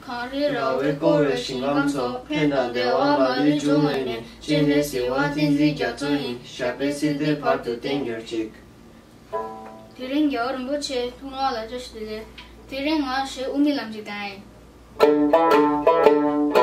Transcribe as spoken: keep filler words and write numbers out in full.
གངས་རི་ར་བས་བསྐོར་བའི་ཞིང་ཁམས་སོགས། ཕན་དང་བདེ་བ་མ་ལུས་འབྱུང་བའི་གནས། སྤྱན་རས་གཟིགས་དབང་བསྟན་འཛིན་རྒྱ་མཚོ་ཡི། ཞབས་པད་སྲིད་མཐའི་བར་དུ་བརྟན་གྱུར་ཅིག་དེ་རིང་རྒྱལ་བ་རིན་པོ་ཆེ་ཐུགས་སྣང་ལ་བཀྲ་ཤིས་བདེ་ལེགས། དེ་རིང་ང་གཞས་དབུ་མའི་ལམ་ཅིག་བཏང་ཡིན།